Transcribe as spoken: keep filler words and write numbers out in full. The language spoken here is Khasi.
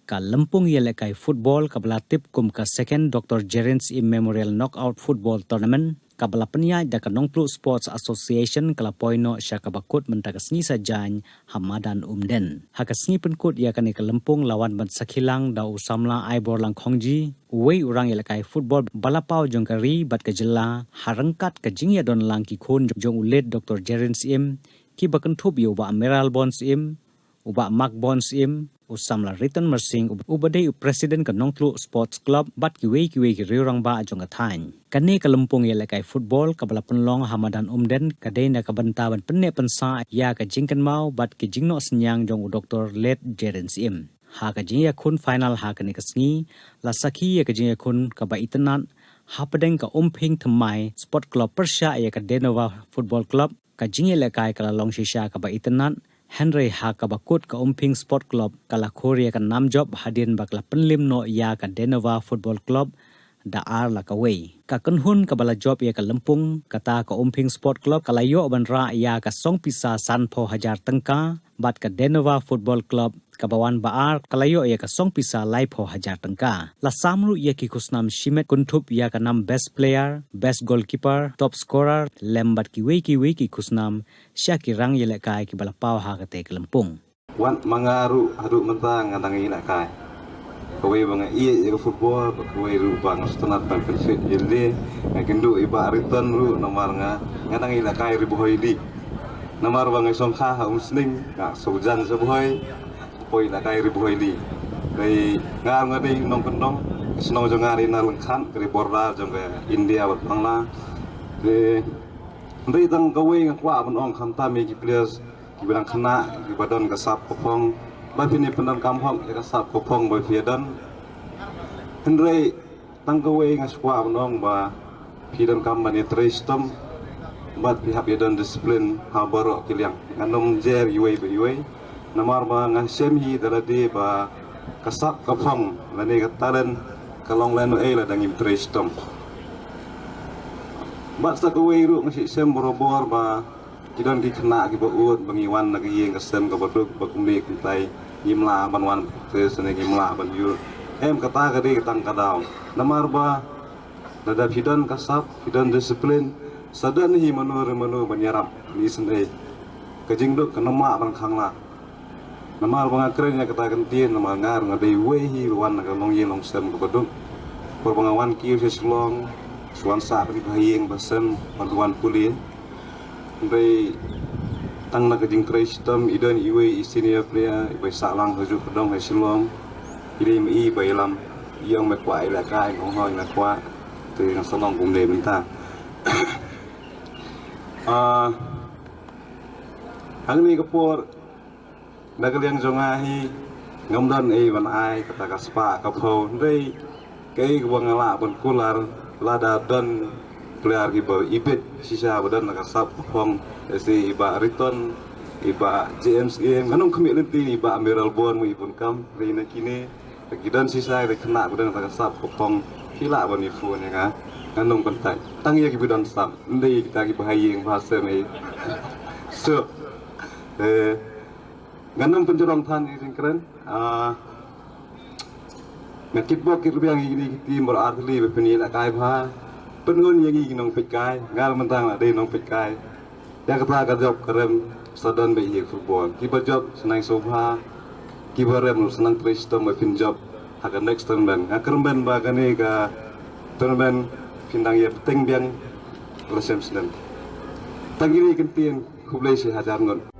Ka lympung ïalehkai football kaba la tip kum ka Second Doctor Jerin Syiem Memorial Knockout Football Tournament kaba la pynïaid da ka Nongtluh Sports Association ka la poi noh sha kaba kut mynta ka sngi Saitjaiñ ha madan Umden. Ha ka sngi pynkut ïa kane ka lympung la wan ban sakhi lang da u samla Aibor Langkhongji, uwei u rang ïalehkai football ba la paw jong ka ri bad ka jylla, ha ryngkat ka jingïadon lang ki khun jong u late Doctor Jerin Syiem, kiba kynthup ïa u Bah Mayralborn Syiem, u Bah Markborn Syiem, u samla Riton Marsing, uba dei u president ka Nongtluh Sports Club, bad kiwei kiwei ki riew rangbah jong ka thaiñ. Kane ka lympung ïalehkai football kaba la pynlong ha madan Umden ka dei na ka bynta ban pynneh pynsah ïa ka jingkynmaw bad ki jingnoh synñiang jong u Doctor late Jerin Syiem. Ha ka jingïakhun final ha kane ka sngi, la sakhi ïa ka jingïakhun kaba itynnad hapdeng ka Umphing Thymmai Sport Club pyrshah ïa ka Denova Football Club. Ka jingïalehkai ka la long shisha kaba itynnad, hynrei ha kaba kut ka Umphing Sport Club ka la khur ïa ka nam jop hadien ba ka la pynlip noh ïa ka Denova Football Club da ar la kawei. Ka kynhun kaba la jop ïa ka lympung, kata ka Umphing Sport Club, ka la ïoh ban rah ïa ka song pisa sanphew hajar tyngka, bad ka Denova Football Club kaba wan ba ar ka la ïoh ïa ka song pisa laiphew hajar tyngka. La sam ruh ïa ki khusnam shimet kynthup ïa ka nam best player, best goalkeeper, top scorer, lem bad kiwei kiwei ki khusnam sha ki rang ïalehkai kiba la paw ha kata ka lympung. Wat ma nga ruh haduh mynta nga dang ïalehkai. Kawei ba nga ïeit ïa ka football, bad kawei ruh ba nga sngewtynnat ban pynfit ïa lade. Nga kynduh ïa i Bah Riton ruh namar nga, nga dang ïalehkai Ri Bhoi League. Namar ba nga shongkha ha Umsning, nga shu jan sha Bhoi, poi ïalehkai Ri Bhoi League. Dei nga, nga dei nongkyndong, shnong jong nga dei na Lyngkhat, ka dei border jong ka India bad Bangla. Dei, dei tang kawei nga kwah ban ong khamtam ïa ki players kiba dang khynnah, kiba don ka sap ka phong, ba phin ïa pyndonkam hok ïa ka sap ka phong ba phi ïa don. Hynrei tang kawei nga sngewkwah ban ong ba phi donkam ban ïa trei shitom bad phi hap ïa don disiplin ha baroh ki liang. Ngan ym jer iwei pa iwei namar ba nga shem hi da lade ba ka sap ka phong lane ka talent ka long lano ei lada ngim trei shitom. Bad sa kawei ruh nga shem barabor ba ki don ki khynnah kiba ud ba ngi wan na ka ïing ka sem kaba duk ba kumne kumtai ngim lah ban wan practice ne ngim lah ban ïoh. Em, kata ka dei tang ka daw. Namar ba lada phi don ka sap, phi don disiplin, sa don hi mano re mano ban ïarap, ni sngewsih. Ka jingduk kan ym lah ban khang lah. Namar ba nga kren ïa kata ka ktien namar nga ruh nga dei uwei hi ba wan na ka longïing longsem kaba duk. Por ba nga wan kiew sha Shillong, shu wan sah bad ki bahaïing bahasem, wan, wan pule. Hynrei tang na ka jingtrei shitom i don iwei i senior player iba sah lang ha ju ka dong ha Shillong. I dei ma i ba ïalam, i ong me kwah ïalehkai, nga ong hooid nga kwah. Te nga sa long kumne mynta. Ah, hangne ka por na ka liang jong nga hi ngam don ei ban ai kata ka spah ka phew, hynrei kaei kaba nga lah ban kular, lada don player kiba ibit shisha ba don na ka sap ka phong, lehse i Bah Riton, i Bah James Im, ngan ym khmih lynti, i Bah Mayralborn, i Bun Kam, hynrei na kine ki don shisha ki khynnah ba don na ka sap ka phong, ki lah ban ïa phone ïa nga, ngan ym kyntait. Tang ïa kiba don sap, ym dei kita ki bahaïing bahasem ei. So, eh, ngan ym pynjrong than ïa ka jingkren. Ah, nga kitbok kitrwiang ïa kine ki team baroh artylli ba phin ïalehkai bha. Pynhun ïa ngi ki nongpeitkai, nga mynta nga dei nongpeitkai. Ïa kata ka jop ka rem sa don beit ïa ka football. Kiba jop sa nang sngewbha, kiba rem ruh sa nang trei shitom ba phin jop ha ka next tournament. Nga kyrmen ba kane ka tournament phin dang ïa bteng biang la shem snem. Tang kine ki ktien, khublei shihajar ngut.